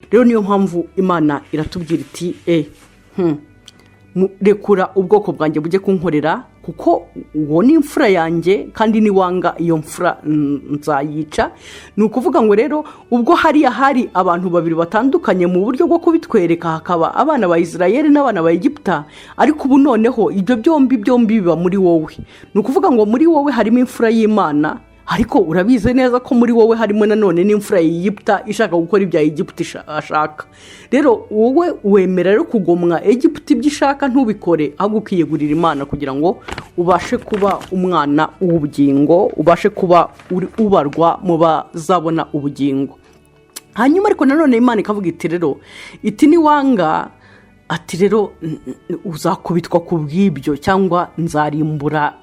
Rero niyo mpamvu Imana iratubwira iti: "Rekura ubwoko bwanjye bujye kunkorera, kuko uwo ni imfura yanjye, kandi niwanga iyo mfura nzayica." Ni ukuvuga ngo rero ubwo hariya hari abantu babiri batandukanye mu buryo bwo kubitwereka, hakaba abana ba Israel n'abana ba Egiputa, ariko ubu noneho ibyo byombi byombi biba muri wowe. Ni ukuvuga ngo muri wowe harimo imfura y'Imana, ariko urabizi neza ko muri wowe harimo nanone n'imfura ya Egiputa ishaka gukora ibya Egiputa ashaka. Rero wowe wemera rero kugomwa Egiputa ibyo ishaka ntubikore, ahubwo ukiyegurira Imana kugira ngo ubashe kuba umwana w'ubugingo, ubashe kuba ubarwa mu bazabona ubugingo. Hanyuma ariko nanone Imana ikavuga iti: "Rero," iti, "niwanga," ati, "rero uzakubitwa ku bw'ibyo, cyangwa nzarimbura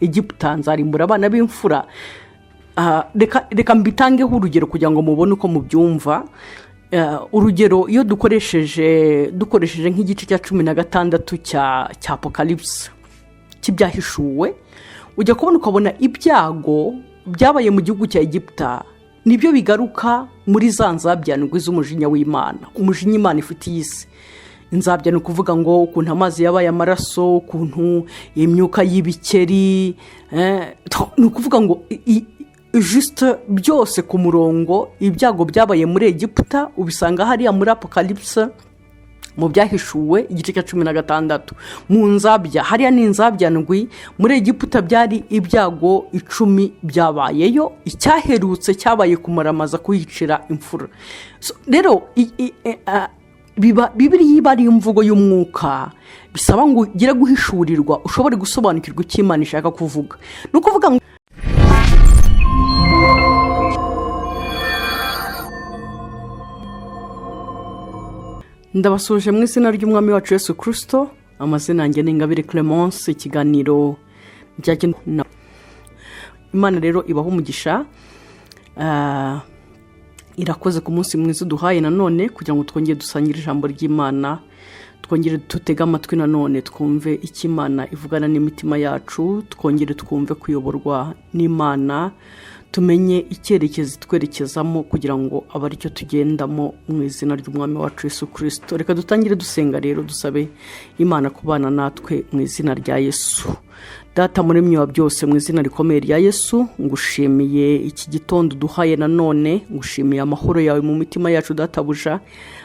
Egiputa, nzarimbura abana b'imfura." Reka mbitangeho urugero kugira ngo mubone uko mubyumva. Urugero, iyo dukoresheje nk'igice cya 16 cya Apocalypse, cy'Ibyahishuwe, ujya kubona ukabona ibyago byabaye mu gihugu cya Egiputa nibyo bigaruka muri za nzabya ndwi z'umujinya w'Imana, umujinya Imana ifitiye isi. Inzabya ni ukuvuga ngo ukuntu amazi yabaye amaraso, ukuntu imyuka y'ibikeri, ni ukuvuga ngo juste byose ku murongo. Ibyago byabaye muri Egiputa ubisanga hariya muri Apocalypse, mu Byahishuwe, igice cya 16, mu nzabya. Hariya ni inzabya ndwi. Muri Egiputa byari ibyago 10 byabayeyo, icyaherutse cyabaye kumaramaza kuhicira imfura. Rero Bibiliya iba ari imvugo y'umwuka, bisaba ngo ugire guhishurirwa, ushobore gusobanukirwa icyo Imana ishaka kuvuga. Ni ukuvuga ngo ndabasuhuje mu izina ry'Umwami wacu Yesu Kirisito. Amazina yanjye ni Ingabire Clemence. Ikiganiro na Imana rero ibaho umugisha. Irakoze ku munsi mwiza uduhaye nanone kugira ngo twongere dusangire ijambo ry'Imana, twongere dutege amatwi nanone twumve icyo Imana ivugana n'imitima yacu, twongere twumve kuyoborwa n'Imana, tumenye icyerekezo twerekezamo kugira ngo abe aricyo tugendamo, mu izina ry'Umwami wacu Yesu Kirisito. Reka dutangire dusenga rero, dusabe Imana kubana natwe mu izina rya Yesu. Data Muremyi wa byose, mu izina rikomeye rya Yesu, ngushimiye iki gitondo uduhaye nanone, ngushimiye amahoro yawe mu mitima yacu, Databuja,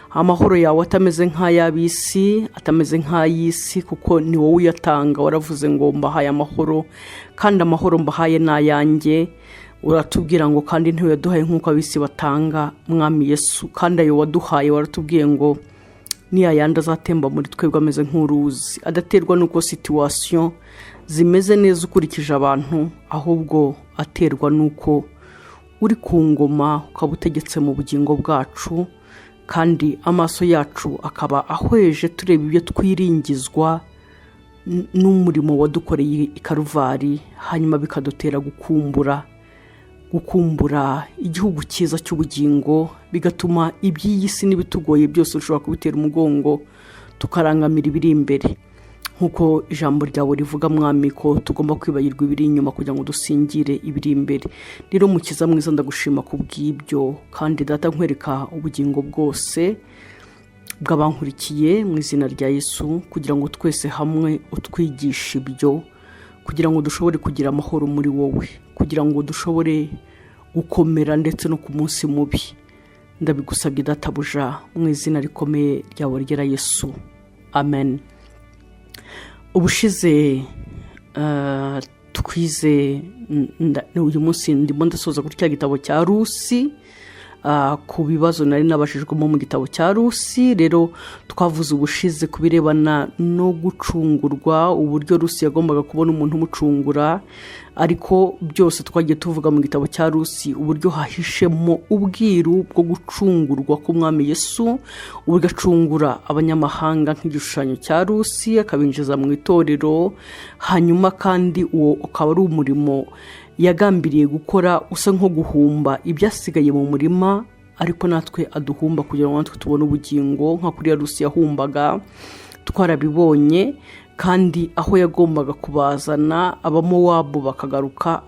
amahoro yawe atameze nk'ay'ab'isi, atameze nk'ay'isi, kuko ni wowe uyatanga. Waravuze ngo: "Mbahaye amahoro, kandi amahoro mbahaye ni ayanjye." Uratubwira ngo kandi ntiwaduhaye nk'uko ab'isi batanga, Mwami Yesu. Kandi ayo waduhaye, waratubwiye ngo niya yandi azatemba muri twebwe ameze nk'uruzi, adaterwa n'uko situation zimeze neza ukurikije abantu, ahubwo aterwa n'uko uri ku ngoma, ukaba utegetse mu bugingo bwacu, kandi amaso yacu akaba ahweje tureba ibyo twiringizwa n'umurimo wadukoreye i Karuvari, hanyuma bikadutera gukumbura igihugu cyiza cy'ubugingo, bigatuma iby'iyi si n'ibitugoye byose ushobora kubitera umugongo, tukarangamira ibiri imbere, nk'uko ijambo ryawe rivuga, Mwami, ko tugomba kwibagirwa ibiri inyuma kugira ngo dusingire ibiri imbere. Rero Mukiza mwiza, ndagushima ku bw'ibyo, kandi Data nkwereka ubugingo bwose bw'abankurikiye mu izina rya Yesu, kugira ngo twese hamwe utwigishe ibyo, kugira ngo dushobore kugira amahoro muri wowe, kugira ngo dushobore gukomera ndetse no ku munsi mubi. Ndabigusabye, Databuja, mu izina rikomeye ryawe ryera Yesu, amen. Ubushize twize, uyu munsi ndimo ndasoza kuri cya gitabo cya Rusi, ku bibazo nari nabashijwemo mu gitabo cya Rusi. Rero twavuze ubushize ku birebana no gucungurwa, uburyo Rusi yagombaga kubona umuntu umucungura, ariko byose twagiye tuvuga mu gitabo cya Rusi uburyo hahishemo ubwiru bwo gucungurwa k'Umwami Yesu, uburyo acungura abanyamahanga nk'igishushanyo cya Rusi, akabinjiza mu itorero. Hanyuma kandi uwo ukaba ari umurimo yagambiriye gukora, usa nko guhumba ibyasigaye mu murima, ariko natwe aduhumba kugira ngo natwe tubone ubugingo nka kuriya Rusi yahumbaga. Twarabibonye. Kandi aho yagombaga kubazana Abamowabu bakagaruka,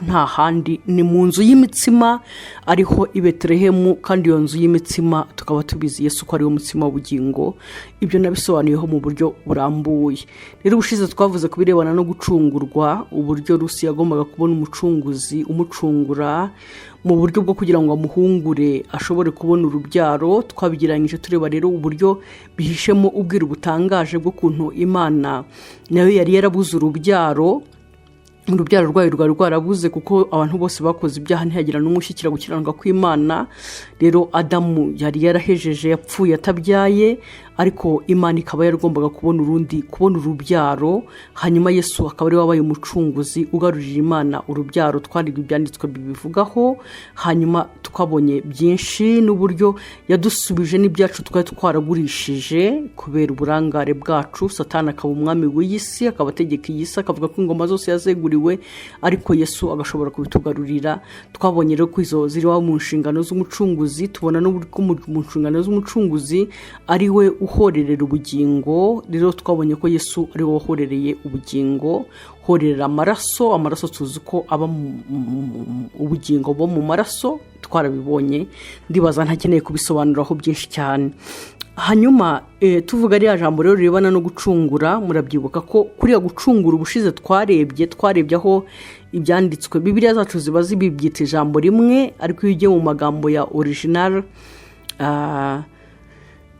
nta handi ni mu nzu y'imitsima, ariho i Betelehemu. Kandi iyo nzu y'imitsima tukaba tubizi Yesu ko ariwo mutsima w'ubugingo. Ibyo nabisobanuyeho mu buryo burambuye. Rero ubushize twavuze ku birebana no gucungurwa, uburyo Rusi yagombaga kubona umucunguzi umucungura mu buryo bwo kugira ngo amuhungure ashobore kubona urubyaro. Twabigereranyije tureba rero uburyo bihishemo ubwiru butangaje bw'ukuntu Imana nayo yari yarabuze urubyaro. Urubyaro rwayo rwari rwarabuze kuko abantu bose bakoze ibyaha, ntihagira n'umwe ushyikira gukiranuka kw'Imana. Rero Adamu yari yarahejeje, yapfuye atabyaye, ariko Imana ikaba yaragombaga kubona urundi, kubona urubyaro. Hanyuma Yesu akaba ariwe wabaye umucunguzi ugarurira Imana urubyaro. Twaribwa ibyanditswe bibivugaho. Hanyuma twabonye byinshi n'uburyo yadusubije n'ibyacu twari twaragurishije kubera uburangare bwacu. Satani akaba umwami w'iyi si, akaba ategeka iyi si, akavuga ko ingoma zose yazeguriwe, ariko Yesu agashobora kubitugarurira. Twabonye rero ko izo ziri mu nshingano z'umucunguzi. Tubona n'uburyo mu nshingano z'umucunguzi ari we uhorerera ubugingo. Rero twabonye ko Yesu ari we wahorereye ubugingo, horera amaraso. Amaraso tuzi ko aba ubugingo buba mu maraso, twarabibonye. Ndibaza ntakeneye kubisobanuraho byinshi cyane. Hanyuma tuvuga ririya jambo rero rirebana no gucungura, murabyibuka ko kuriya gucungura ubushize twarebye aho ibyanditswe, Bibiliya zacu ziba zibibyita ijambo rimwe, ariko iyo ugiye mu magambo ya original,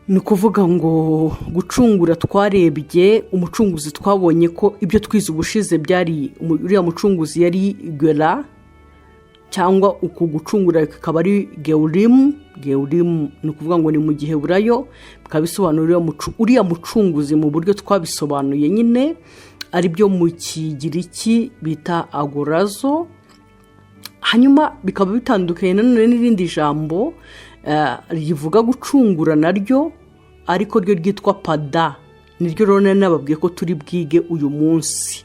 ni ukuvuga ngo gucungura, twarebye umucunguzi, twabonye ko ibyo twize ubushize byari uriya mucunguzi yari Gera, cyangwa uku gucungura kikaba ari Gewurimu. Gewurimu ni ukuvuga ngo ni mu Giheburayo, bikaba bisobanura uriya mucunguzi mu buryo twabisobanuye nyine, aribyo mu Kigiriki bita agorazo. Hanyuma bikaba bitandukanye nanone n'irindi jambo rivuga gucungura naryo, ariko ryo ryitwa pada. Niryo rero nari nababwiye ko turi bwige uyu munsi.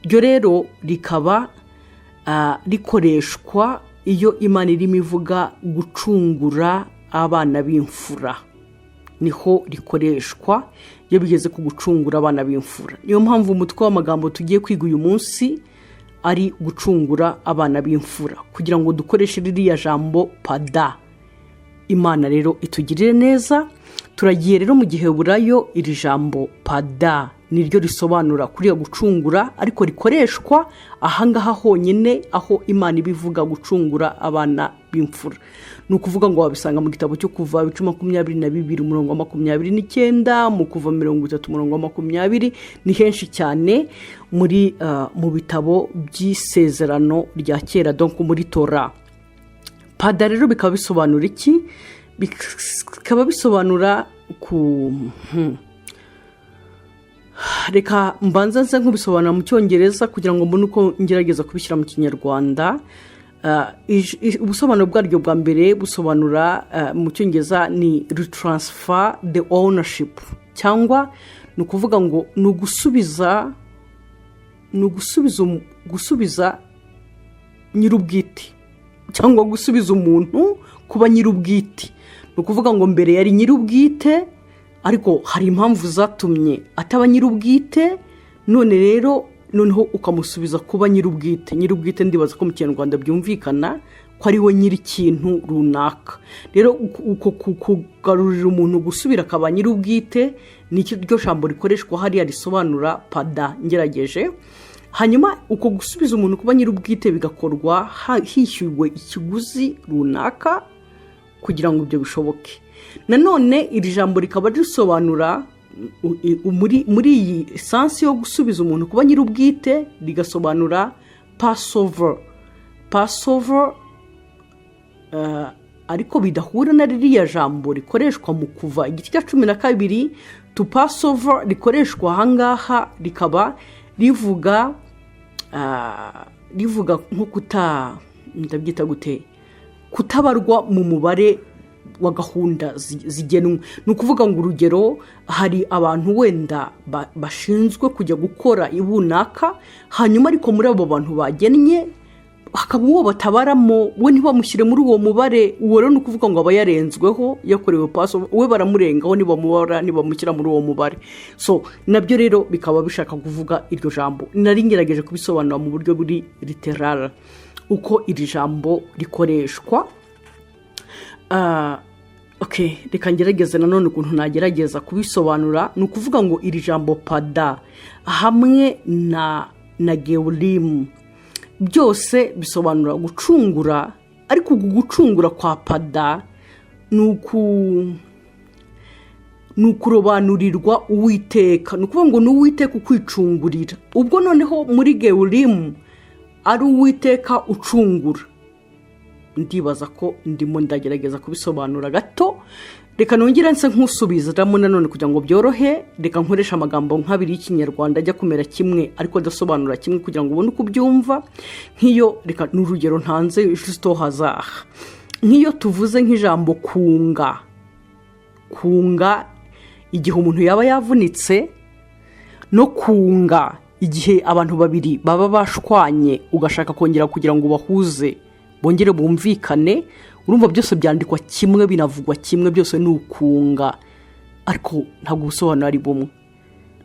Ryo rero rikaba rikoreshwa iyo Imana irimo ivuga gucungura abana b'imfura. Niho rikoreshwa iyo bigeze ku gucungura abana b'imfura. Niyo mpamvu umutwe w'amagambo tugiye kwiga uyu munsi ari gucungura abana b'imfura, kugira ngo dukoreshe ririya jambo pada. Imana rero itugirire neza. Turagiye rero mu Giheburayo. Iri jambo pada niryo risobanura kuriya gucungura, ariko rikoreshwa ahangaha honyine aho Imana iba ivuga gucungura abana b'imfura. Ni ukuvuga ngo wabisanga mu gitabo cyo Kuva ibice 22 umurongo wa 29, mu Kuva 30 umurongo wa 20. Ni henshi cyane muri mu bitabo by'Isezerano rya Kera, donc muri Tora. Pada rero bikaba bisobanura iki? Bikaba bisobanura ku reka mbanza nze nkubisobanura mu Cyongereza kugira ngo mbone uko ngerageza kubishyira mu Kinyarwanda. Ubusobanuro bwaryo bwa mbere busobanura mu Cyongereza ni retransfer the ownership, cyangwa ni ukuvuga ngo ni ugusubiza, ni ugusubiza, gusubiza nyir'ubwite, cyangwa gusubiza umuntu kuba nyir'ubwite. Ni ukuvuga ngo mbere yari nyir'ubwite, ariko hari impamvu zatumye ataba nyir'ubwite. None rero noneho ukamusubiza kuba nyir'ubwite. Nyir'ubwite ndibaza ko mu Kinyarwanda byumvikana ko ari we nyir'ikintu runaka. Rero uko kugarurira umuntu gusubira akaba nyir'ubwite ni ryo jambo rikoreshwa hariya risobanura pada ngerageje. Hanyuma uko gusubiza umuntu kuba nyir'ubwite bigakorwa hishyuwe ikiguzi runaka kugira ngo ibyo bishoboke. Nanone iri jambo rikaba risobanura muri iyi sens yo gusubiza umuntu kuba nyir'ubwite, rigasobanura Passover. Passover ariko bidahura na ririya jambo rikoreshwa mu Kuva igice cya 12. To Passover rikoreshwa ahangaha rikaba rivuga nko kuta, ndabyita gute, kutabarwa mu mubare wa gahunda zigenwe. Ni ukuvuga ngo urugero hari abantu wenda bashinzwe kujya gukora ibunaka, hanyuma ariko muri abo bantu bagennye Hakaba uwo batabaramo, we ntibamushyire muri uwo mubare. Uwo rero ni ukuvuga ngo aba yarenzweho, yakorewe Passover, we baramurengaho, ntibamubara, ntibamushyira muri uwo mubare. So nabyo rero bikaba bishaka kuvuga iryo jambo. Nari ngerageje kubisobanura mu buryo buri literal, uko iri jambo rikoreshwa. Reka ngerageze nanone ukuntu nagerageza kubisobanura. Ni ukuvuga ngo iri jambo pada hamwe na gewurimu byose bisobanura gucungura, ariko uku gucungura kwa pada ni ukurobanurirwa Uwiteka. Ni ukuvuga ngo ni Uwiteka ukwicungurira. Ubwo noneho muri gewurimu ari Uwiteka ucungura. Ndibaza ko ndimo ndagerageza kubisobanura gato. Reka nongere nse nk'usubizamo nanone kugira ngo byorohe. Reka nkoreshe amagambo nk'abiri y'Ikinyarwanda ajya kumera kimwe ariko adasobanura kimwe, kugira ngo ubone uko ubyumva. Nk'iyo, reka ni urugero ntanze juste au hasard, nk'iyo tuvuze nk'ijambo kunga, kunga igihe umuntu yaba yavunitse, no kunga igihe abantu babiri baba bashwanye, ugashaka kongera kugira ngo bahuze, bongere bumvikane. Urumva byose byandikwa kimwe, binavugwa kimwe, byose ni ukunga, ariko ntabwo ubusobanuro ari bumwe,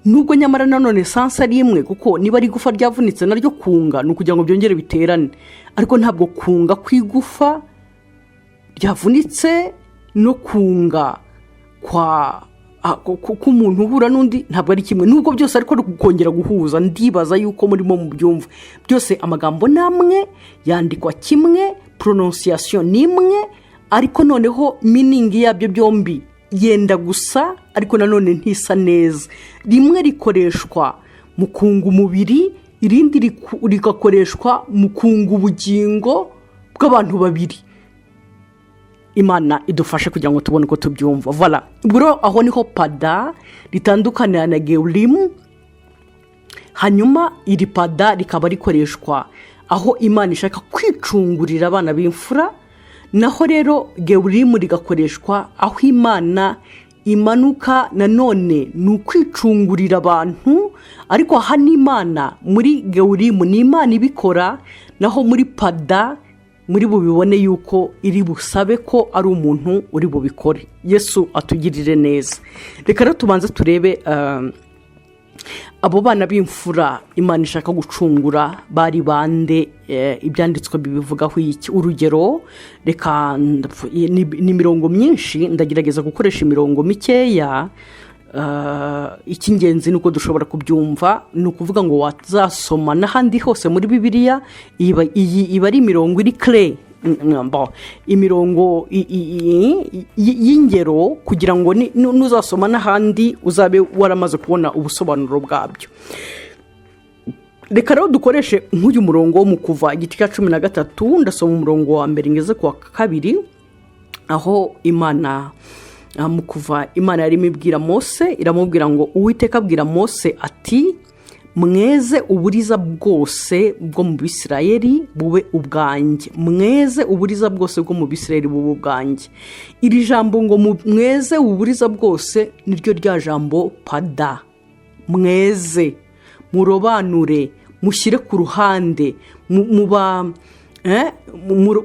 nubwo nyamara nanone sens ari imwe, kuko niba ari igufa ryavunitse, naryo kunga ni ukugira ngo byongere biterane. Ariko ntabwo kunga kw'igufa ryavunitse no kunga kwa k'umuntu uhura n'undi ntabwo ari kimwe, nubwo byose ariko ari kongera guhuza. Ndibaza yuko murimo mubyumva. Byose amagambo ni amwe, yandikwa kimwe, prononciation ni imwe, ariko noneho meaning yabyo byombi yenda gusa, ariko nanone ntisa neza. Rimwe rikoreshwa mu kunga umubiri, irindi rigakoreshwa mu kunga ubugingo bw'abantu babiri. Imana idufashe kugira ngo tubone uko tubyumva. Voilà, ubwo rero aho niho pada ritandukanira na gewurimu. Hanyuma iri pada rikaba rikoreshwa aho Imana ishaka kwicungurira abana b'imfura, naho rero gewurimu rigakoreshwa aho Imana imanuka, nanone ni ukwicungurira abantu, ariko aha ni Imana. Muri gewurimu ni Imana ibikora, naho muri pada muri bubibone yuko iri busabe ko ari umuntu uri bubikore. Yesu atugirire neza. Reka rero tubanze turebe abo bana b'imfura Imana ishaka gucungura bari bande? Ibyanditswe bibivugaho iki? Urugero, reka ni imirongo myinshi, ndagerageza gukoresha imirongo mikeya. Icy'ingenzi ni uko dushobora kubyumva. Ni ukuvuga ngo wazasoma n'ahandi hose muri Bibiliya, iyi iba ari imirongo iri clé, imirongo y'ingero, kugira ngo nuzasoma n'ahandi uzabe waramaze kubona ubusobanuro bwabyo. Reka rero dukoreshe nk'uyu murongo wo mu Kuva igice cya 13. Ndasoma umurongo wa mbere ngeze ku wa kabiri, aho Imana mu Kuva, Imana yarimo ibwira Mose, iramubwira ngo: "Uwiteka abwira Mose ati: 'Mweze uburiza bwose bwo mu Bisirayeli bube ubwanjye.' Mweze uburiza bwose bwo mu Bisirayeli bube ubwanjye." Iri jambo ngo mweze uburiza bwose niryo rya jambo pada. Mweze, murobanure, mushyire ku ruhande,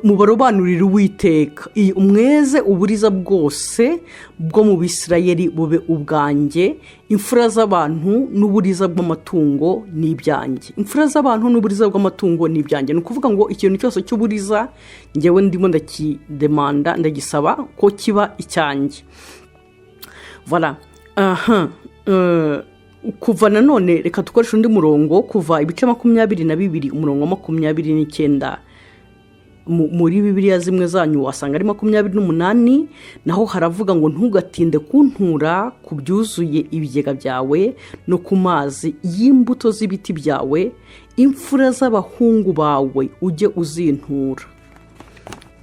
mubarobanurire Uwiteka. Mweze uburiza bwose bwo mu Bisirayeli bube ubwanjye. Imfura z'abantu n'uburiza bw'amatungo ni ibyanjye." Imfura z'abantu n'uburiza bw'amatungo ni ibyanjye. Ni ukuvuga ngo ikintu cyose cy'uburiza ngewe ndimo ndakidemanda, ndagisaba ko kiba icyanjye. Voilà. Aha Kuva nanone, reka dukoreshe undi murongo, Kuva ibice 22, umurongo wa 29. Muri Bibiliya zimwe zanyu wasanga ari 28. Naho haravuga ngo: "Ntugatinde kuntura ku byuzuye ibigega byawe no ku mazi y'imbuto z'ibiti byawe. Imfura z'abahungu bawe ujye uzintura."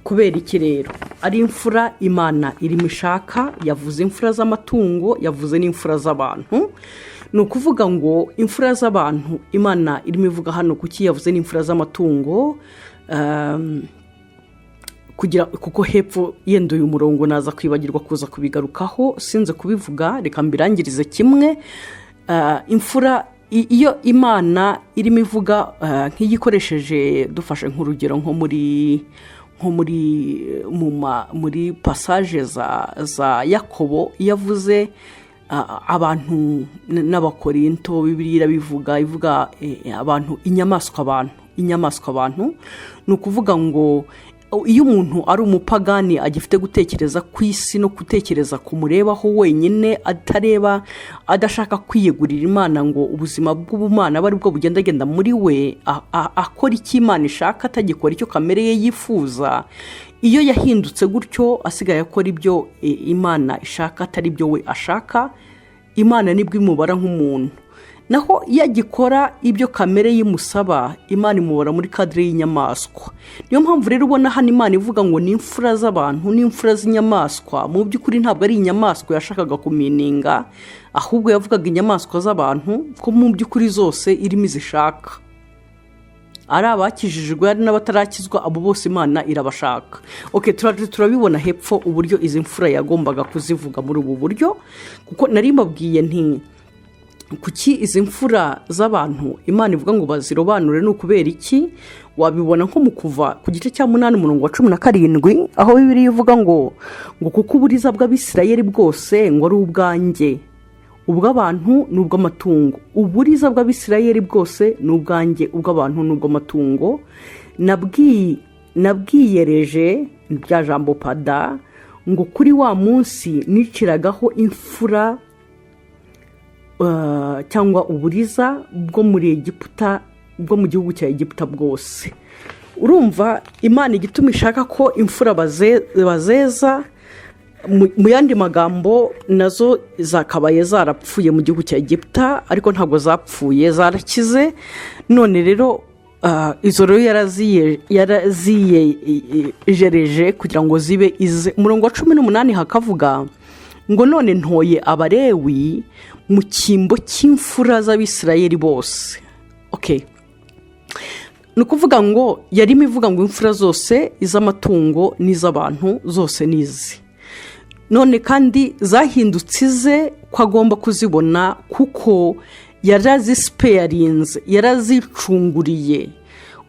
Kubera iki rero ari imfura Imana irimo ishaka? Yavuze imfura z'amatungo, yavuze n'imfura z'abantu. Ni ukuvuga ngo imfura z'abantu Imana irimo ivuga hano, kuki yavuze n'imfura z'amatungo? Kugira kuko hepfo yenda uyu murongo naza kwibagirwa kuza kubigarukaho, sinze kubivuga. Reka mbirangirize kimwe. Imfura Iyo Imana irimo ivuga, nk'iyo ikoresheje, dufashe nk'urugero nko muri passage za Yakobo, iyo avuze abantu n'Abakorinto, Bibiliya irabivuga, ivuga abantu inyamaswa, abantu inyamaswa. Abantu ni ukuvuga ngo iyo umuntu ari umupagani, agifite gutekereza ku isi no gutekereza kumurebaho wenyine, atareba, adashaka kwiyegurira Imana ngo ubuzima bw'ubumana abe aribwo bugendagenda muri we, akora icyo Imana ishaka, atagikora icyo kamere ye yifuza. Iyo yahindutse gutyo, asigaye akora ibyo Imana ishaka atari ibyo we ashaka, Imana nibwo imubara nk'umuntu. Naho iyo agikora ibyo kamere yimusaba, Imana imubara muri cadre y'inyamaswa. Niyo mpamvu rero ubona hano Imana ivuga ngo ni imfura z'abantu n'imfura z'inyamaswa. Mu by'ukuri ntabwo ari inyamaswa yashakaga kumeaninga, ahubwo yavugaga inyamaswa z'abantu, ko mu by'ukuri zose irimo izishaka, ari abakijijwe ari n'abatarakizwa, abo bose Imana irabashaka. Okay, turabibona hepfo uburyo izi mfura yagombaga kuzivuga muri ubu buryo, kuko nari mbabwiye nti kuki izi mfura z'abantu Imana ivuga ngo bazirobanure? Ni ukubera iki? Wabibona nko mu Kuva ku gice cya 8, umurongo wa 17, aho Bibiliya ivuga ngo kuko uburiza bw'Abisirayeli bwose ngo ari ubwanjye, ubw'abantu n'ubw'amatungo. Uburiza bw'Abisirayeli bwose ni ubwanjye, ubw'abantu n'ubw'amatungo. Nabwiyereje rya jambo pada ngo kuri wa munsi niciragaho imfura cyangwa uburiza bwo muri Egiputa, bwo mu gihugu cya Egiputa bwose. Urumva Imana igituma ishaka ko imfura bazeza. Mu yandi magambo, nazo zakabaye zarapfuye mu gihugu cya Egiputa, ariko ntabwo zapfuye, zarakize. None rero izo rero yaraziyejereje kugira ngo zibe ize. Umurongo wa 18 hakavuga ngo none ntoye Abarewi mu cyimbo cy'imfura z'Abisirayeli bose. Okay, ni ukuvuga ngo yarimo ivuga ngo imfura zose, iz'amatungo n'iz'abantu, zose ni izi. None kandi zahindutse ize, ko agomba kuzibona kuko yarazisparinze, yarazicunguriye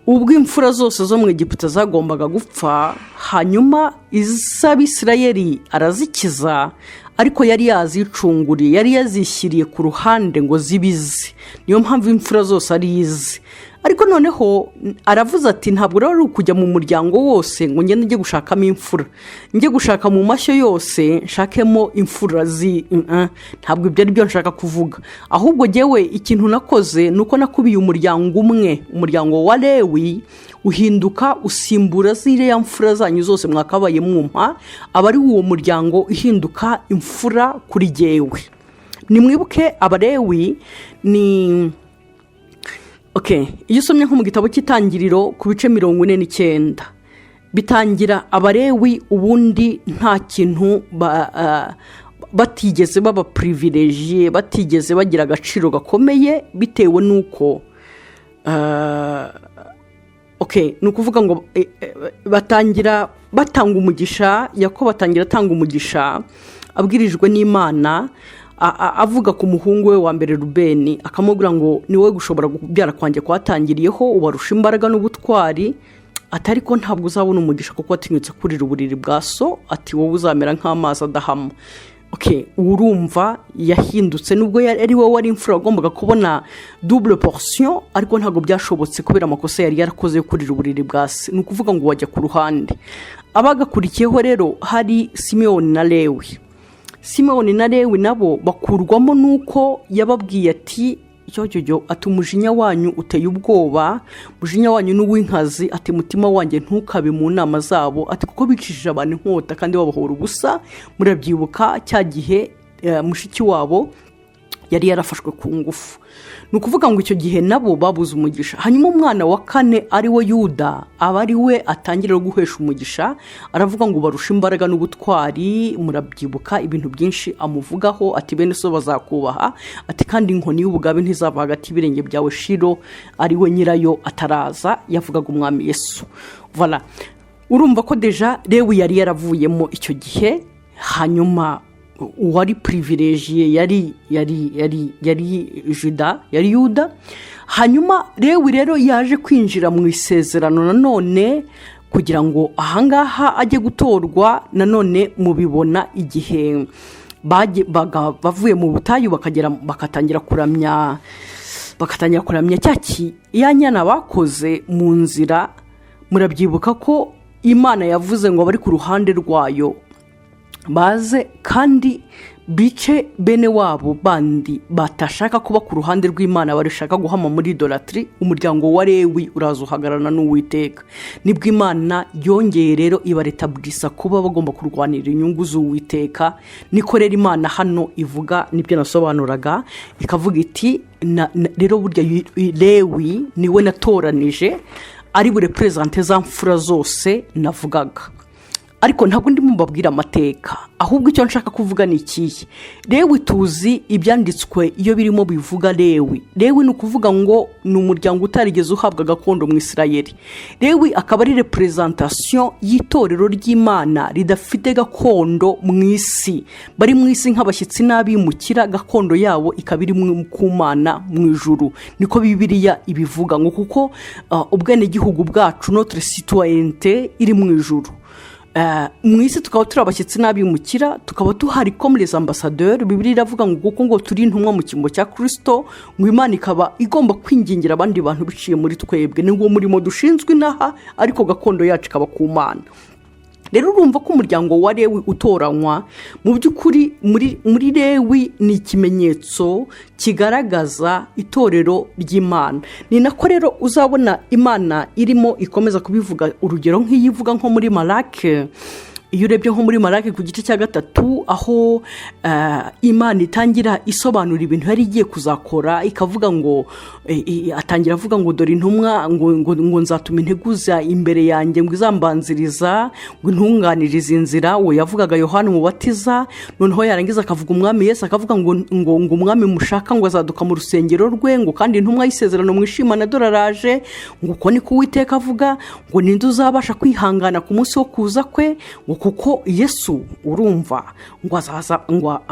ubwo imfura zose zo mu Egiputa zagombaga gupfa. Hanyuma iz'Abisirayeli arazikiza, ariko yari yazicunguriye, yari yazishyiriye ku ruhande ngo zibe ize. Niyo mpamvu imfura zose ari ize. Ariko noneho aravuze ati ntabwo rero ari ukujya mu muryango wose ngo ngende njye gushakamo imfura, njye gushaka mu mashyo yose nshakemo imfura zi, ntabwo ibyo ari byo nshaka kuvuga. Ahubwo ngewe ikintu nakoze ni uko nakubiye umuryango umwe, umuryango wa Lewi, uhinduka usimbura ziriya mfura zanyu zose mwakabaye mwumpa, aba ari uwo muryango uhinduka imfura kuri jyewe. Nimwibuke Abarewi ni okay. Iyo usomye nko mu gitabo cy'Itangiriro ku bice 49, bitangira Abarewi ubundi nta kintu batigeze baba privilégié, batigeze bagira agaciro gakomeye, bitewe n'uko okay, ni ukuvuga ngo batangira batanga umugisha. Yakobo atangira atanga umugisha abwirijwe n'Imana, avuga ku muhungu we wa mbere Rubeni, akamubwira ngo ni wowe gushobora kubyara kwanjye kwatangiriyeho, ubarusha imbaraga n'ubutwari, atari ko ntabwo uzabona umugisha kuko watinyutse kurira uburiri bwa so, ati wowe uzamera nk'amazi adahama. Okay, urumva yahindutse, nubwo ari wowe wari imfura wagombaga kubona double portion, ariko ntabwo byashobotse kubera amakosa yari yarakoze yo kurira uburiri bwa se. Ni ukuvuga ngo wajya ku ruhande. Abagakurikiyeho rero hari Simewoni na Lewi. Simewoni na Lewi nabo bakurwamo n'uko yababwiye ati cyo ati umujinya wanyu uteye ubwoba, umujinya wanyu ni uw'inkazi, ati mutima wanjye ntukabe mu nama zabo, ati kuko bicishije abantu inkota kandi babahora ubusa. Murabyibuka cya gihe mushiki wabo yari yarafashwe ku ngufu. Ni ukuvuga ngo icyo gihe nabo babuze umugisha. Hanyuma umwana wa kane ari we Yuda, aba ari we atangira guhesha umugisha. Aravuga ngo barushe imbaraga n'ubutwari. Murabyibuka ibintu byinshi amuvugaho, ati bene so bazakubaha, ati kandi inkoni y'ubugabe ntizava hagati y'ibirenge byawe Shiro ari we nyirayo ataraza. Yavugaga Umwami Yesu. Voilà, urumva ko déjà Lewi yari yaravuyemo icyo gihe. Hanyuma Uwari privilégié yari Juda, yari Yuda. Hanyuma Lewi rero yaje kwinjira mu isezerano nanone kugira ngo ahangaha ajye gutorwa. Nanone mubibona igihe bavuye mu butayu, bakagera bagatangira kuramya cya ya nyana bakoze mu nzira. Murabyibuka ko Imana yavuze ngo abari ku ruhande rwayo baze kandi bice bene wabo bandi batashaka kuba ku ruhande rw'Imana, barishaka guhama muri idolâtrie. Umuryango wa Lewi uraza uhagararana n'Uwiteka. Nibwo Imana yongeye rero ibarétablissa kuba bagomba kurwanira inyungu z'Uwiteka. Niko rero Imana hano ivuga, nibyo nasobanuraga, ikavuga iti: "Rero burya Lewi niwe natoranije ari bureprésente za mfura zose navugaga." Ariko ntabwo ndimo mbabwira amateka, ahubwo icyo nshaka kuvuga ni ikihe? Lewi, tuzi ibyanditswe iyo birimo bivuga Lewi. Lewi ni ukuvuga ngo ni umuryango utarigeze uhabwa gakondo mu Isirayeli. Lewi akaba ari représentation y'itorero ry'Imana ridafite gakondo mu isi, bari mu isi nk'abashyitsi n'abimukira, gakondo yabo ikaba iri ku Mana mu ijuru. Niko Bibiliya ibivuga ngo kuko ubwenegihugu bwacu, notre citoyenneté, iri mu ijuru, mu isi tukaba turi abashyitsi n'abimukira, tukaba tuhari comme les ambassadeurs. Bibiliya iravuga ngo kuko ngo turi intumwa mu cyimbo cya Kirisito, ngo Imana ikaba igomba kwingingira abandi bantu biciye muri twebwe. Ni uwo murimo dushinzwe inaha, ariko gakondo yacu ikaba ku Mana. Rero urumva ko umuryango wa Lewi utoranywa, mu by'ukuri muri Lewi ni ikimenyetso kigaragaza itorero ry'Imana. Ni nako rero uzabona Imana irimo ikomeza kubivuga, urugero nk'iyo ivuga nko muri Malaki. Iyo urebye nko muri Malaki ku gice cya 3, aho Imana itangira isobanura ibintu yari igiye kuzakora, ikavuga ngo atangira avuga ngo: "Dore intumwa," ngo "nzatuma integuza imbere yanjye, ngo izambanziriza, ngo intunganirize inzira." Uwo yavugaga Yohani Umubatiza. Noneho yarangiza akavuga Umwami Yesu, akavuga ngo "Umwami mushaka ngo azaduka mu rusengero rwe," ngo "kandi intumwa y'isezerano mwishimana, dore araje," ngo "uko niko Uwiteka avuga," ngo "ninde uzabasha kwihangana ku munsi wo kuza kwe?" Ngo kuko Yesu, urumva, ngo azaza ngo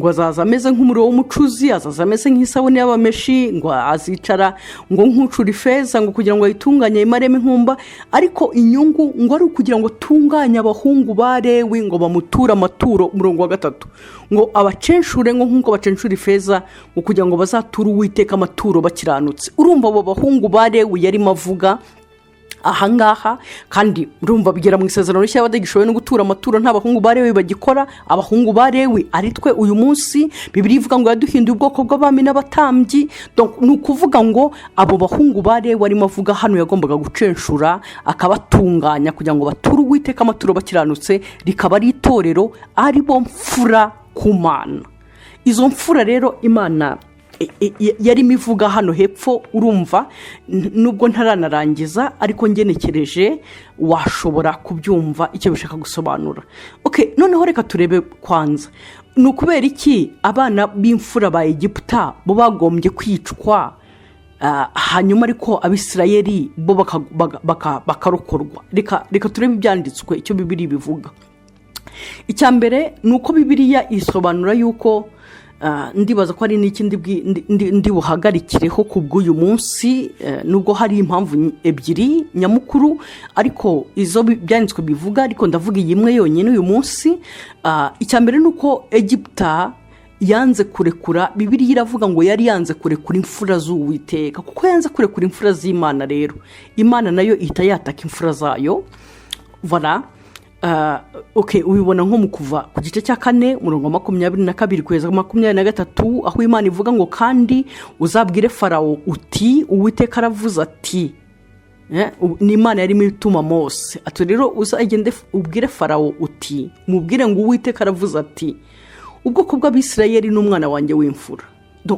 azaza ameze nk'umuriro w'umucuzi, azaza ameze nk'isabune y'abameshi, ngo azicara ngo nk'ucura ifeza, ngo kugira ngo ayitunganye ayimaremo inkumba, ariko inyungu ngo ari ukugira ngo atunganye abahungu ba Lewi ngo bamuture amaturo. Umurongo wa 3 ngo abacenshure ngo nk'uko bacenshura ifeza, ngo kugira ngo bazature Uwiteka amaturo bakiranutse. Urumva abo bahungu ba Lewi yarimo avuga ahangaha. Kandi urumva bigera mu isezerano rishya badagishoboye no gutura amaturo, nta bahungu ba Lewi bagikora. Abahungu ba Lewi ari twe uyu munsi. Bibiliya ivuga ngo yaduhinduye ubwoko bw'abami n'abatambyi. Ni ukuvuga ngo abo bahungu ba Lewi arimo avuga hano yagombaga gucenshura akabatunganya kugira ngo bature Uwiteka amaturo bakiranutse, rikaba ari itorero, ari bo mfura ku Mana. Izo mfura rero Imana yarimo ivuga hano hepfo, urumva nubwo ntaranarangiza, ariko ngenekereje washobora kubyumva icyo bishaka gusobanura. Noneho reka turebe kwanza ni ukubera iki abana b'imfura ba Egiputa bo bagombye kwicwa, hanyuma ariko Abisirayeli bo bakarokorwa. Reka turebe ibyanditswe, icyo Bibiliya bivuga. Icya mbere ni uko Bibiliya isobanura yuko, ndibaza ko ari n'iki ndi buhagarikireho ku bw'uyu munsi, nubwo hari impamvu ebyiri nyamukuru, ariko izo byanditswe bivuga, ariko ndavuga iyi imwe yonyine uyu munsi. Icya mbere ni uko Egiputa yanze kurekura, Bibiliya iravuga ngo yari yanze kurekura imfura z'Uwiteka. Kuko yanze kurekura imfura z'Imana rero, Imana nayo ihita yataka imfura zayo. Voilà. Ubibona nko mu Kuva ku gice cya 4, umurongo wa 22 kugeza 23, aho Imana ivuga ngo: "Kandi uzabwire Farawo uti: 'Uwiteka aravuze ati,'" ni Imana yarimo ituma Mose, ati: "Rero uzagende ubwire Farawo uti, mubwire ngo: 'Uwiteka aravuze ati: ubwoko bw'Abisirayeli ni umwana wanjye w'imfura.'"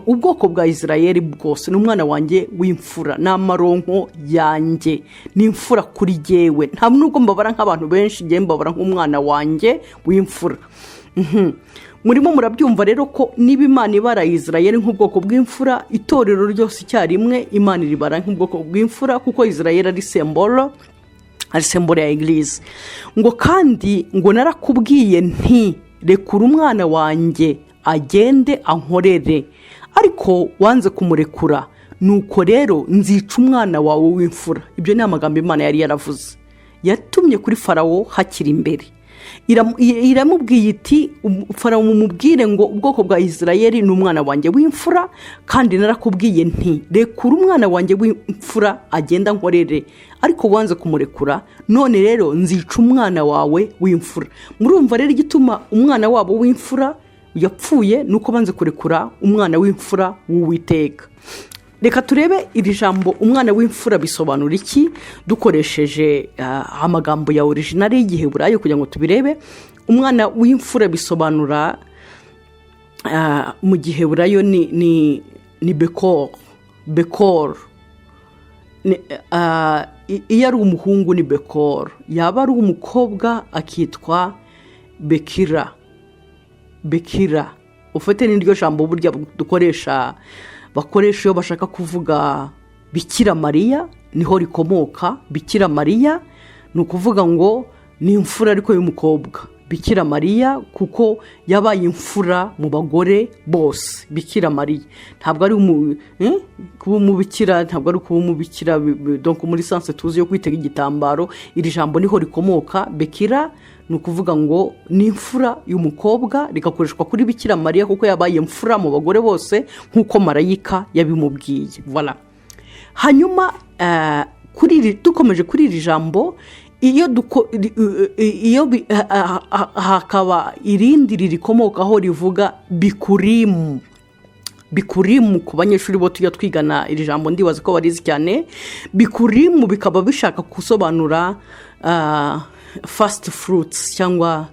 Ubwoko bwa Isirayeli bwose ni umwana wanjye w'imfura, ni amaronko yanjye, ni imfura kuri jyewe. Nta nubwo mbabara nk'abantu benshi, ngewe mbabara nk'umwana wanjye w'imfura. Murimo murabyumva rero ko niba Imana ibara Isirayeli nk'ubwoko bw'imfura, itorero ryose icyarimwe Imana iribara nk'ubwoko bw'imfura, kuko Isirayeli ari symbole. Ari symbole ya église. Ngo kandi ngo narakubwiye nti: "Rekura umwana wanjye agende ankorere," ariko wanze kumurekura. Nuko rero nzica umwana wawe w'imfura. Ibyo ni amagambo Imana yari yaravuze, yatumye kuri Farawo hakiri imbere. Iramubwiye iti: "Farawo, mumubwire ngo ubwoko bwa Israel ni umwana wanjye w'imfura, kandi narakubwiye nti: 'Rekura umwana wanjye w'imfura agenda nkorere,' ariko wanze kumurekura. None rero nzica umwana wawe w'imfura." Murumva rero igituma umwana wabo w'imfura yapfuye ni uko banze kurekura umwana w'imfura w'Uwiteka. Reka turebe iri jambo "umwana w'imfura" bisobanura iki, dukoresheje amagambo ya original y'Igiheburayo kugira ngo tubirebe. Umwana w'imfura bisobanura mu Giheburayo ni bekoro. Bekoro, iyo ari umuhungu ni bekoro, yaba ari umukobwa akitwa bekira. Bekira ufite n'iryo jambo burya dukoresha, bakoresha iyo bashaka kuvuga Bikira Mariya, niho rikomoka. Bikira Mariya ni ukuvuga ngo ni imfura ariko y'umukobwa. Bikira Mariya kuko yabaye imfura mu bagore bose. Bikira Mariya ntabwo ari kuba umubikira, ntabwo ari kuba umubikira muri sens tuzi yo kwitega igitambaro. Iri jambo niho rikomoka. Bekira ni ukuvuga ngo ni imfura y'umukobwa, rigakoreshwa kuri Bikira Mariya kuko yabaye imfura mu bagore bose nk'uko marayika yabimubwiye. Voilà. Hanyuma dukomeje kuri iri jambo, iyo hakaba irindi ririkomokaho rivuga bikurimu. Bikurimu, ku banyeshuri bo tujya twigana, iri jambo ndibaza ko barizi cyane. Bikurimu bikaba bishaka gusobanura first fruits cyangwa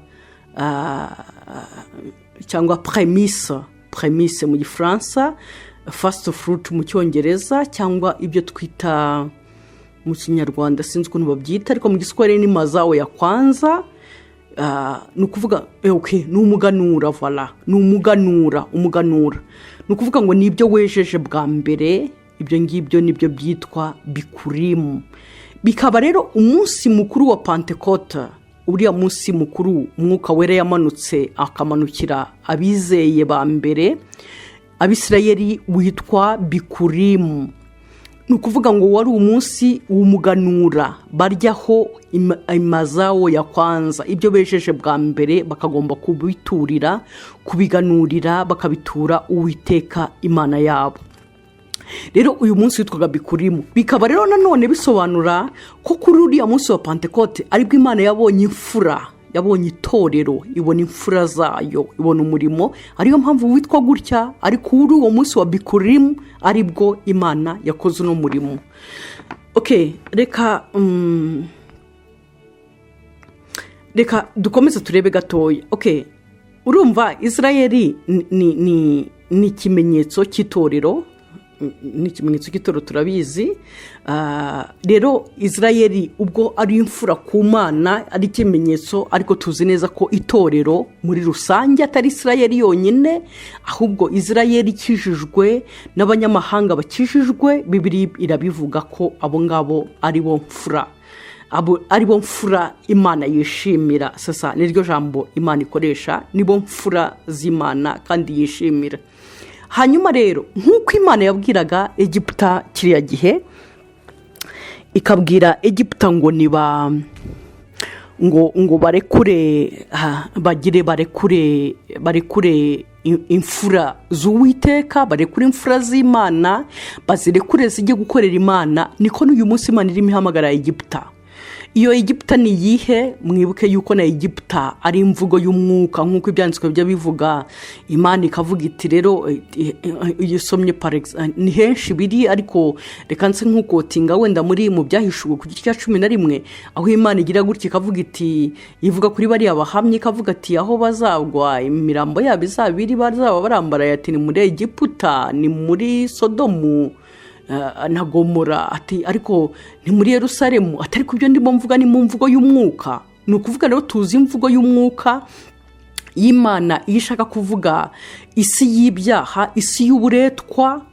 prémices, prémices mu Gifaransa, first fruit mu Cyongereza, cyangwa ibyo twita mu Kinyarwanda, sinzi ukuntu babyita, ariko mu Giswahili ni mazao ya kwanza. Ni ukuvuga ni umuganura. Voilà, ni umuganura. Umuganura ni ukuvuga ngo ni ibyo wejeje bwa mbere. Ibyo ngibyo nibyo byitwa bikurimu. Bikaba rero umunsi mukuru wa Pantekote, uriya munsi mukuru Umwuka Wera yamanutse akamanukira abizeye ba mbere, Abisirayeri, witwa bikurimu. Ni ukuvuga ngo wari umunsi w'umuganura, baryaho imazao ya kwanza, ibyo bejeje bwa mbere, bakagomba kubiturira, kubiganurira, bakabitura Uwiteka Imana yabo. Rero uyu munsi witwaga bikurimu. Bikaba rero nanone bisobanura ko kuri uriya munsi wa Pantekote aribwo Imana yabonye imfura, yabonye itorero, ibona imfura zayo, ibona umurimo. Ariyo mpamvu witwa gutya. Ariko kuri uwo munsi wa bikurimu aribwo Imana yakoze uno murimo. Reka dukomeze turebe gatoya. Urumva Israel ni ikimenyetso cy'itorero, ni ikimenyetso cy'itorero, turabizi. Rero Israel ubwo ari imfura ku Mana, ari ikimenyetso, ariko tuzi neza ko itorero muri rusange atari Israel yonyine, ahubwo Israel ikijijwe n'abanyamahanga bakijijwe. Bibiliya irabivuga ko abo ngabo ari bo mfura, ari bo mfura Imana yishimira. Sasa niryo jambo Imana ikoresha, nibo mfura z'Imana kandi yishimira. Hanyuma rero nk'uko Imana yabwiraga Egiputa kiriya gihe, ikabwira Egiputa ngo niba ngo barekure, bagire barekure imfura z'Uwiteka, barekure imfura z'Imana, bazirekure zijye gukorera Imana, niko n'uyu munsi Imana irimo ihamagara Egiputa. Iyo Egiputa ni iyihe? Mwibuke yuko na Egiputa ari imvugo y'umwuka, nk'uko Ibyanditswe bijya bivuga. Imana ikavuga iti rero, iyo usomye, ni henshi biri, ariko reka nse nk'uquotinga wenda muri mu Byahishuwe ku gice cya 11, aho Imana igira gutya ikavuga iti, ivuga kuri bariya bahamya, ikavuga ati aho bazagwa, imirambo yabo izaba iri, bazaba barambaraye, ati ni muri Egiputa, ni muri Sodomu na Gomora, ati ariko ni muri Yerusalemu, atari ku byo ndimo mvuga ni mu mvugo y'umwuka. Ni ukuvuga rero tuzi imvugo y'umwuka y'Imana iyo ishaka kuvuga isi y'ibyaha, isi y'uburetwa.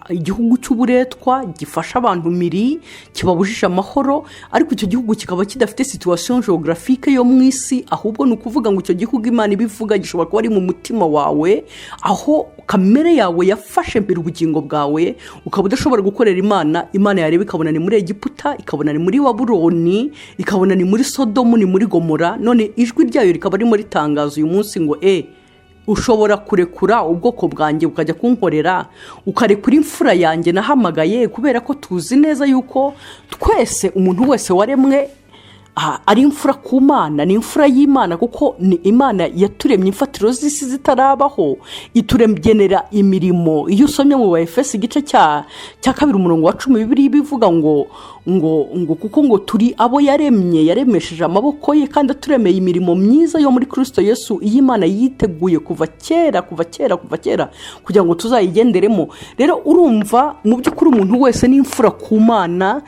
Igihugu cy'uburetwa gifasha abantu miri, kibabujije amahoro, ariko icyo gihugu kikaba kidafite situation géographique yo mu isi. Ahubwo ni ukuvuga ngo icyo gihugu Imana ibivuga gishobora kuba ari mu mutima wawe, aho kamere yawe yafashe mbere ubugingo bwawe, ukaba udashobora gukorera Imana. Imana yareba ikabona ni muri Egiputa, ikabona ni muri Baburoni, ikabona ni muri Sodomu, ni muri Gomora. None ijwi ryayo rikaba ririmo ritangaza uyu munsi ngo: "Ushobora kurekura ubwoko bwanjye bukajya kunkorera, ukarekura imfura yanjye nahamagaye?" Kubera ko tuzi neza yuko twese, umuntu wese waremwe ari imfura ku Mana, ni imfura y'Imana, kuko ni Imana yaturemye imfatiro z'isi zitarabaho, ituregenera imirimo. Iyo usomye mu Baefesi igice cya 2 umurongo wa 10, Bibiliya bivuga ngo kuko ngo turi abo yaremye, yaremesheje amaboko ye, kandi aturemeye imirimo myiza yo muri Kirisito Yesu, iyi Imana yiteguye kuva kera, kuva kera, kuva kera, kugira ngo tuzayigenderemo. Rero urumva, mu by'ukuri umuntu wese ni imfura ku Mana.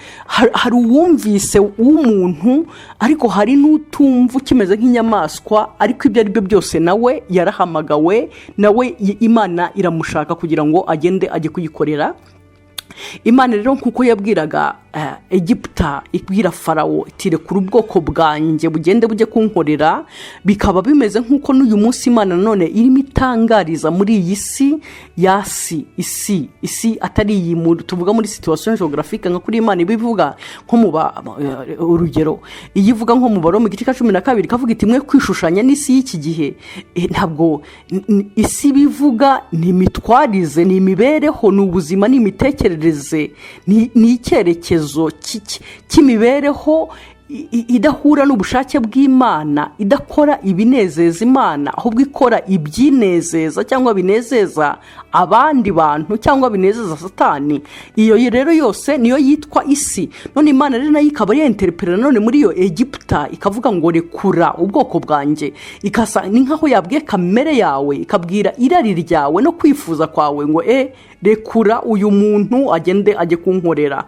Hari uwumvise w'umuntu, ariko hari n'utumva, ukimeze nk'inyamaswa. Ariko ibyo ari byo byose nawe yarahamagawe, nawe Imana iramushaka kugira ngo agende ajye kuyikorera. Imana rero, nk'uko yabwiraga Egiputa, ibwira Farawo iti: "Rekura ubwoko bwanjye bugende bujye kunkorera," bikaba bimeze nk'uko n'uyu munsi Imana nanone irimo itangariza muri iyi si yasi, isi atari iyi tuvuga muri situation géographique, nka kuri Imana ibivuga nko mu urugero, iyo ivuga nko mu Baroma igice cya 12, ikavuga iti: "Mwe kwishushanya n'isi y'iki gihe." Ntabwo isi bivuga ni imitwarize, ni imibereho, ni ubuzima, ni imitekerereze, ni icyerekezo cy'imibereho idahura n'ubushake bw'Imana, idakora ibinezeza Imana, ahubwo ikora ibyinezeza cyangwa binezeza abandi bantu cyangwa binezeza Satani. Iyo rero yose niyo yitwa isi. None Imana rero nayo ikaba yenterepera none muri iyo Egiputa, ikavuga ngo: "Rekura ubwoko bwanjye." Ikasa ni nkaho yabwiye kamere yawe, ikabwira irari ryawe no kwifuza kwawe ngo: "Rekura uyu muntu agende ajye kunkorera,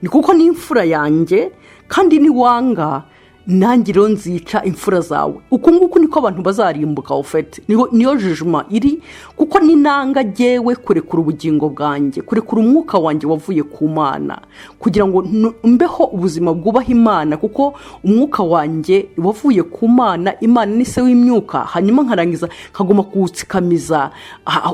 ni kuko ni imfura yanjye, kandi niwanga nanjye rero nzica imfura zawe." Uku nguku niko abantu bazarimbuka. Ufite niyo jijima iri, kuko ninanga jyewe kurekura ubugingo bwanjye, kurekura umwuka wanjye wavuye ku Mana, kugira ngo mbeho ubuzima bwubaha Imana, kuko umwuka wanjye wavuye ku Mana, Imana ni se w'imyuka, hanyuma nkarangiza nkaguma kuwutsikamiza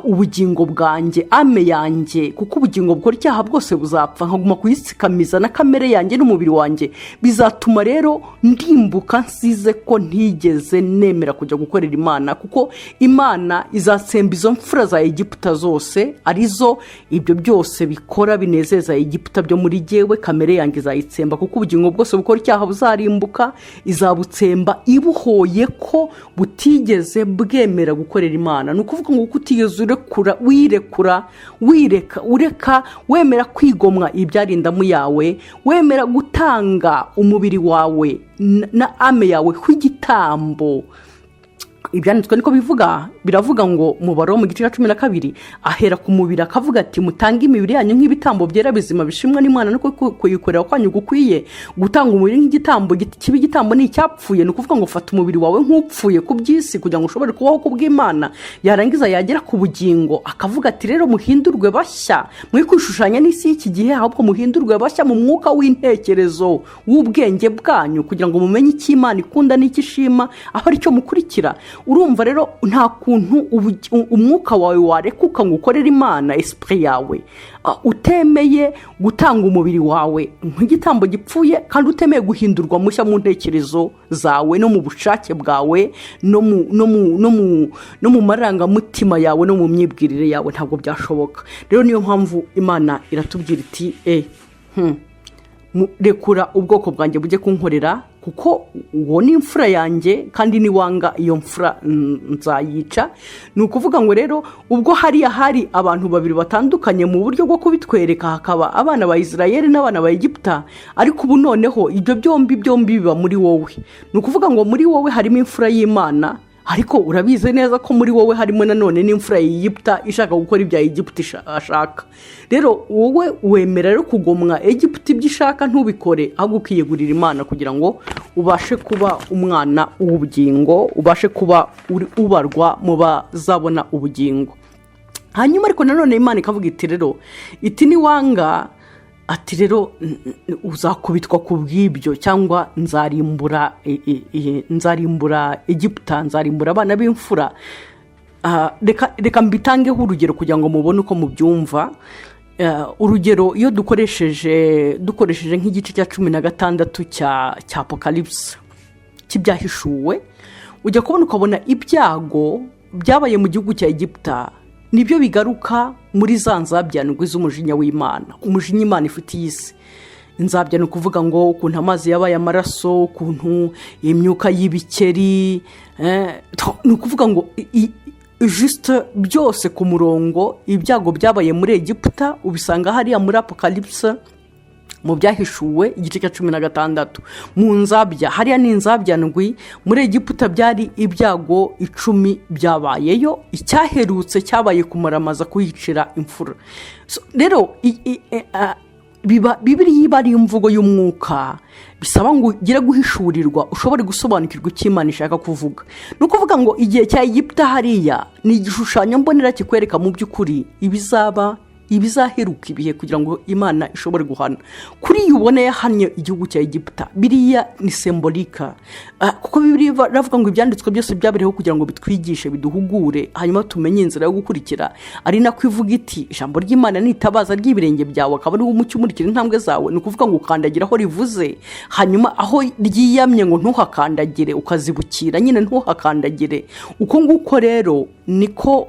ubugingo bwanjye, âme yanjye, kuko ubugingo bukora icyaha bwose buzapfa, nkaguma kuyitsikamiza na kamere yanjye n'umubiri wanjye, bizatuma rero ndimbuka nsize ko ntigeze nemera kujya gukorera Imana, kuko Imana izatsemba izo mfura za Egiputa zose, arizo ibyo byose bikora binezeza Egiputa byo muri jyewe. Kamere yanjye izayitsemba, kuko ubugingo bwose bukora icyaha buzarimbuka. Izabutsemba ibuhoye ko butigeze bwemera gukorera Imana. Ni ukuvuga ngo kuko utigeze urekura, wirekura, wireka, ureka, wemera kwigomwa ibyarindamu yawe, wemera gutanga umubiri wawe na âme yawe nk'igitambo. Ibyanditswe niko bivuga, biravuga ngo mu Baroma gice cya 12, ahera ku mubiri akavuga ati: "Mutange imibiri yanyu nk'ibitambo byera, bizima, bishimwa n'Imana, no kuyikorera kwanyu gukwiye." Gutanga umubiri nk'igitambo kiba igitambo ni icyapfuye. Ni ukuvuga ngo fata umubiri wawe nk'upfuye ku by'isi kugira ngo ushobore kubaho ku bw'Imana. Yarangiza yagera ku bugingo akavuga ati: "Rero muhindurwe bashya, mwe kwishushanya n'isi y'iki gihe, ahubwo muhindurwe bashya mu mwuka w'intekerezo w'ubwenge bwanyu, kugira ngo mumenye icyo Imana ikunda n'icyo ishima, aho aricyo mukurikira." Urumva rero, nta kuntu umwuka wawe warekuka ngo ukorere Imana, esprit yawe, utemeye gutanga umubiri wawe nk'igitambo gipfuye, kandi utemeye guhindurwa mushya mu ntekerezo zawe no mu bushake bwawe no mu marangamutima yawe no mu myibwirire yawe. Ntabwo byashoboka. Rero niyo mpamvu Imana iratubwira iti: "Rekura ubwoko bwanjye bujye kunkorera, kuko uwo ni imfura yanjye, kandi niwanga iyo mfura nzayica." Ni ukuvuga ngo rero ubwo hariya hari abantu babiri batandukanye mu buryo bwo kubitwereka, hakaba abana ba Israel n'abana ba Egiputa, ariko ubu noneho ibyo byombi byombi biba muri wowe. Ni ukuvuga ngo muri wowe harimo imfura y'Imana, ariko urabizi neza ko muri wowe harimo nanone n'imfura ya Egiputa ishaka gukora ibya Egiputa ashaka. Rero wowe wemera rero kugomwa Egiputa ibyo ishaka ntubikore, ahubwo ukiyegurira Imana kugira ngo ubashe kuba umwana w'ubugingo, ubashe kuba ubarwa mu bazabona ubugingo. Hanyuma ariko nanone Imana ikavuga iti: "Rero," iti, "niwanga," ati, "rero uzakubitwa ku bw'ibyo, cyangwa nzarimbura Egiputa, nzarimbura abana b'imfura." Reka mbitangeho urugero kugira ngo mubone uko mubyumva. Urugero, iyo dukoresheje nk'igice cya 16 cya Apocalypse, cy'Ibyahishuwe, ujya kubona ukabona ibyago byabaye mu gihugu cya Egiputa nibyo bigaruka muri za nzabyandwi z'umujinya w'Imana, umujinya Imana ifitiye isi. Inzabya ni ukuvuga ngo ukuntu amazi yabaye amaraso, ukuntu imyuka y'ibikeri, ni ukuvuga ngo juste byose ku murongo. Ibyago byabaye muri Egiputa ubisanga hariya muri Apocalypse, mu Byahishuwe, igice cya 16, mu nzabya. Hariya ni inzabya ndwi. Muri Egiputa byari ibyago 10 byabayeyo, icyaherutse cyabaye kumaramaza, kuhicira imfura. Rero Bibiliya iba ari imvugo y'umwuka, bisaba ngo ugire guhishurirwa, ushobore gusobanukirwa icyo Imana ishaka kuvuga. Ni ukuvuga ngo igihe cya Egiputa hariya ni igishushanyo mbonera kikwereka mu by'ukuri ibizaba, ibizaheruka ibihe, kugira ngo Imana ishobore guhana. Kuri iyi ubone yahannye igihugu cya Egiputa, biriya ni symbolique, kuko Bibiliya iravuga ngo ibyanditswe byose byabereyeho kugira ngo bitwigishe, biduhugure, hanyuma tumenye inzira yo gukurikira. Ari nako ivuga iti: "Ijambo ry'Imana ni itabaza ry'ibirenge byawe, akaba ari umucyo umurikira intambwe zawe." Ni ukuvuga ngo ukandagira aho rivuze, hanyuma aho ryiyamye ngo ntuhakandagire, ukazibukira nyine, ntuhakandagire. Uko nguko rero niko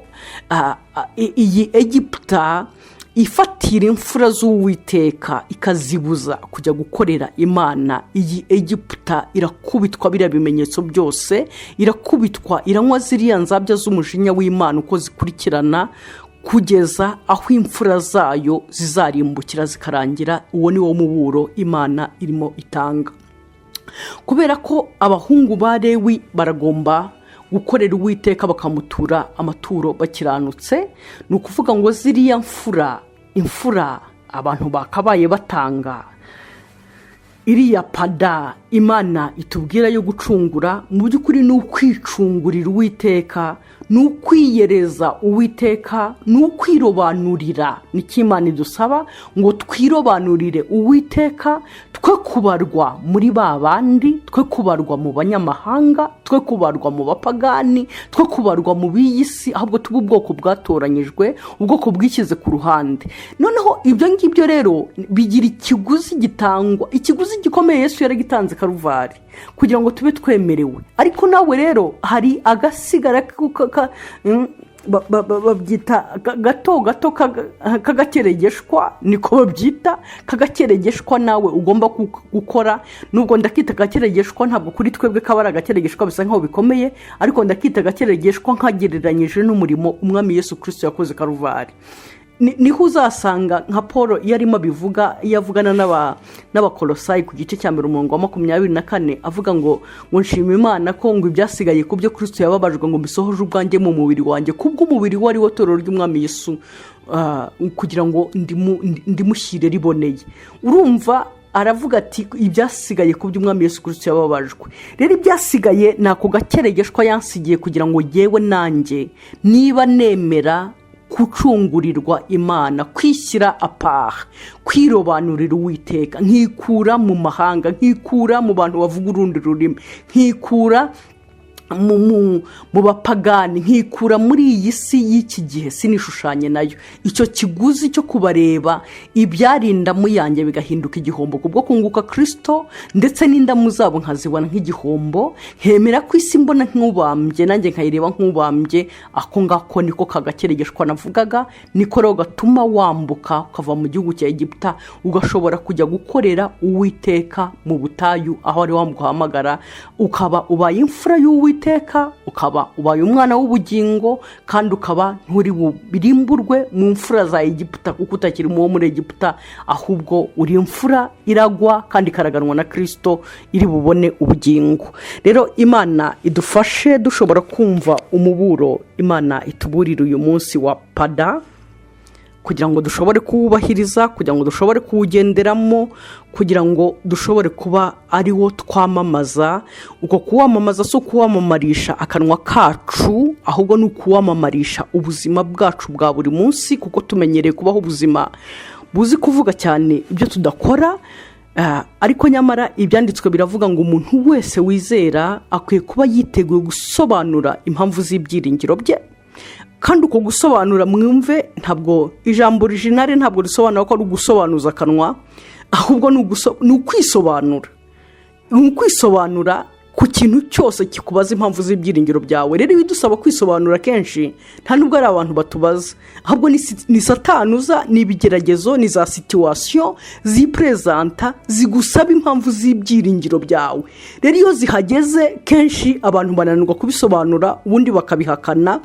iyi Egiputa ifatira imfura z'Uwiteka, ikazibuza kujya gukorera Imana. Iyi Egiputa irakubitwa biriya bimenyetso byose, irakubitwa, iranywa ziriya nzabya z'umujinya w'Imana uko zikurikirana, kugeza aho imfura zayo zizarimbukira zikarangira. Uwo ni wo muburo Imana irimo itanga, kubera ko abahungu ba Lewi baragomba gukorera Uwiteka, bakamutura amaturo bakiranutse. Ni ukuvuga ngo ziriya mfura, imfura abantu bakabaye batanga, iriya pada Imana itubwira yo gucungura, mu by'ukuri ni ukwicungurira Uwiteka, ni ukwiyereza Uwiteka, ni ukwirobanurira. Nicyo Imana idusaba, ngo twirobanurire Uwiteka, twe kubarwa muri ba bandi, twe kubarwa mu banyamahanga, twe kubarwa mu bapagani, twe kubarwa mu b'iyi si, ahubwo tube ubwoko bwatoranyijwe, ubwoko bwishyize ku ruhande. Noneho ibyo ngibyo rero bigira ikiguzi gitangwa, ikiguzi gikomeye. Yesu yaragitanze Karuvari kugira ngo tube twemerewe. Ariko nawe rero hari agasigara babyita gato gato k'agakeregeshwa, niko babyita, k'agakeregeshwa nawe ugomba gukora. Nubwo ndakita agakeregeshwa, ntabwo kuri twebwe kaba ari agakeregeshwa, bisa nkaho bikomeye, ariko ndakita agakeregeshwa nkagereranyije n'umurimo Umwami Yesu Kirisito yakoze Karuvari. Niho uzasanga nka Paul iyo arimo abivuga, iyo avugana n'Abakorosayi ku gice cya 1, umurongo wa 24, avuga ngo "Nshima Imana ko ngo ibyasigaye ku byo Kirisito yababajwe ngo mbisohoje ubwanjye mu mubiri wanjye, kubw'umubiri we, ari wo torero ry'Umwami Yesu, kugira ngo ndimushyire riboneye." Urumva aravuga ati: "Ibyasigaye ku by'Umwami Yesu Kirisito yababajwe." Rero ibyasigaye ni ako gakeregeshwa yansigiye, kugira ngo yewe nanjye niba nemera gucungurirwa Imana, kwishyira à part, kwirobanurira Uwiteka, nkikura mu mahanga, nkikura mu bantu bavuga urundi rurimi, nkikura mu bapagani, nkikura muri iyi si y'iki gihe, sinishushanye nayo, icyo kiguzi cyo kubareba ibyari indamu yanjye bigahinduka igihombo kubwo kunguka Kirisito, ndetse n'indamu zabo nkazibona nk'igihombo, nkemera ko isi mbona nk'ubambye, nanjye nkayireba nk'ubambye, ako ngako niko kagakeregeshwa navugaga. Niko rero gatuma wambuka ukava mu gihugu cya Egiputa, ugashobora kujya gukorera Uwiteka mu butayu aho ari wamuhamagara, ukaba ubaye imfura y'Uwiteka, ukaba ubaye umwana w'ubugingo, kandi ukaba nturi burimburwe mu mfura za Egiputa, kuko utakiri uwo muri Egiputa, ahubwo uri imfura iragwa kandi ikaraganwa na Kirisito, iri bubone ubugingo. Rero Imana idufashe dushobora kumva umuburo Imana ituburira uyu munsi wa pada. Kugira ngo dushobore kuwubahiriza, kugira ngo dushobore kuwugenderamo, kugira ngo dushobore kuba ari wo twamamaza. Uko kuwamamaza si ukuwamamarisha akanwa kacu, ahubwo ni ukuwamamarisha ubuzima bwacu bwa buri munsi, kuko tumenyereye kubaho ubuzima buzi kuvuga cyane ibyo tudakora. Ariko nyamara Ibyanditswe biravuga ngo umuntu wese wizera akwiye kuba yiteguye gusobanura impamvu z'ibyiringiro bye. Kandi uko gusobanura, mwumve, ntabwo ijambo original ntabwo risobanura ko ari ugusobanuza akanwa, ahubwo ni ukwisobanura, ni ukwisobanura ku kintu cyose kikubaza impamvu z'ibyiringiro byawe. Rero ibidusaba kwisobanura kenshi nta nubwo ari abantu batubaza, ahubwo ni Satani uza, ni ibigeragezo, ni za situation zipresenta zigusaba impamvu z'ibyiringiro byawe. Rero iyo zihageze, kenshi abantu bananirwa kubisobanura, ubundi bakabihakana.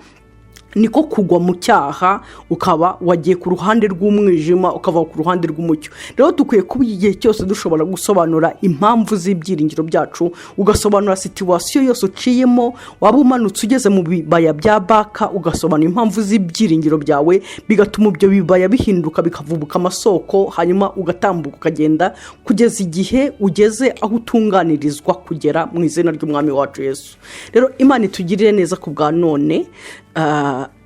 Niko kugwa mu cyaha, ukaba wagiye ku ruhande rw'umwijima, ukava ku ruhande rw'umucyo. Rero dukwiye kuba igihe cyose dushobora gusobanura impamvu z'ibyiringiro byacu, ugasobanura situation yose uciyemo. Waba umanutse ugeze mu bibaya bya Baka, ugasobanura impamvu z'ibyiringiro byawe, bigatuma ibyo bibaya bihinduka, bikavubuka amasoko, hanyuma ugatambuka, ukagenda kugeza igihe ugeze aho utunganirizwa kugera, mu izina ry'Umwami wacu Yesu. Rero Imana itugirire neza ku bwa none.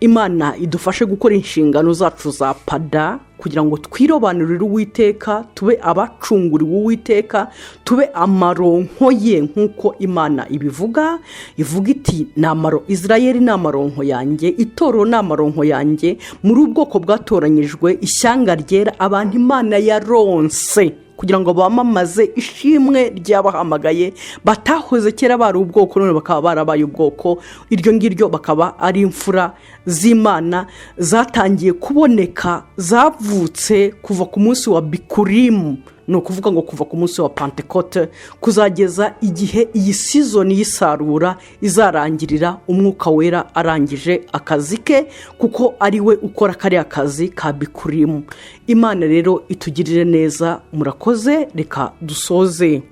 Imana idufashe gukora inshingano zacu za pada, kugira ngo twirobanurire Uwiteka, tube abacunguriwe Uwiteka, tube amaronko ye, nk'uko Imana ibivuga. Ivuga iti: "Ni amaro Israel, ni amaronko yanjye, itorero ni amaronko yanjye, muri ubwoko bwatoranyijwe, ishyanga ryera, abantu Imana yaronse kugira ngo bamamaze ishimwe ry'abahamagaye, batahoze kera bari ubwoko, none bakaba barabaye ubwoko." Iryo ngiryo bakaba ari imfura z'Imana zatangiye kuboneka, zavutse kuva ku munsi wa Bikurimu, ni ukuvuga ngo kuva ku munsi wa Pantekote kuzageza igihe iyi season y'isarura izarangirira, Umwuka Wera arangije akazi ke, kuko ari we ukora kariya kazi ka Bikurimu. Imana rero itugirire neza. Murakoze. Reka dusoze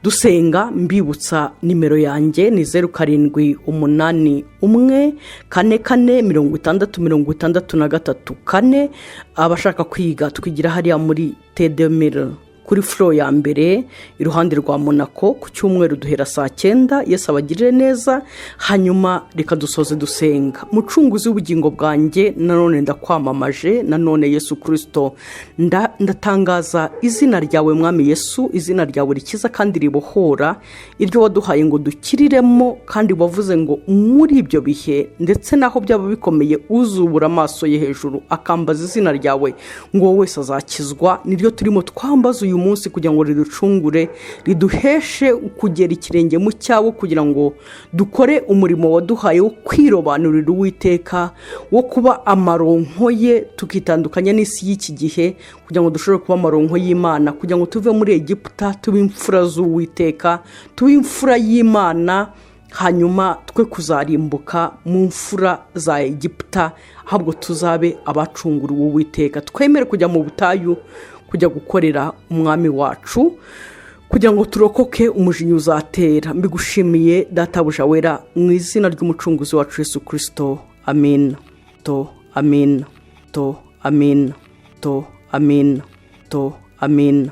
dusenga. Mbibutsa nimero yanjye ni 0781446634. Abashaka kwiga, twigira hariya muri tedemire, kuri floor ya mbere, iruhande rwa Monaco. Ku cyumweru duhera saa 9. Yesu abagirire neza. Hanyuma reka dusoze dusenga. Mucunguzi w'ubugingo bwanjye, nanone ndakwamamaje, nanone Yesu Kirisito, ndatangaza izina ryawe, Mwami Yesu, izina ryawe rikiza kandi ribohora, iryo waduhaye ngo dukiriremo. Kandi wavuze ngo muri ibyo bihe, ndetse n'aho byaba bikomeye, uzubura amaso ye hejuru akambaza izina ryawe, ngo wowe wese azakizwa. Niryo turimo twambaza uyu munsi kugira ngo riducungure, riduheshe kugera ikirenge mu cyawo, kugira ngo dukore umurimo waduhaye wo kwirobanurira Uwiteka, wo kuba amaronko ye, tukitandukanya n'isi y'iki gihe, kugira ngo dushobore kuba amaronko y'Imana, kugira ngo tuve muri Egiputa, tube imfura z'Uwiteka, tube imfura y'Imana, hanyuma twe kuzarimbuka mu mfura za Egiputa, ahubwo tuzabe abacunguriwe Uwiteka. Twemere kujya mu butayu, kujya gukorera Umwami wacu, kugira ngo turokoke umujinya uzatera. Mbigushimiye, Databuja wera, mu izina ry'Umucunguzi wacu Yesu Kirisito. Amen to amen to amen to amen to amen.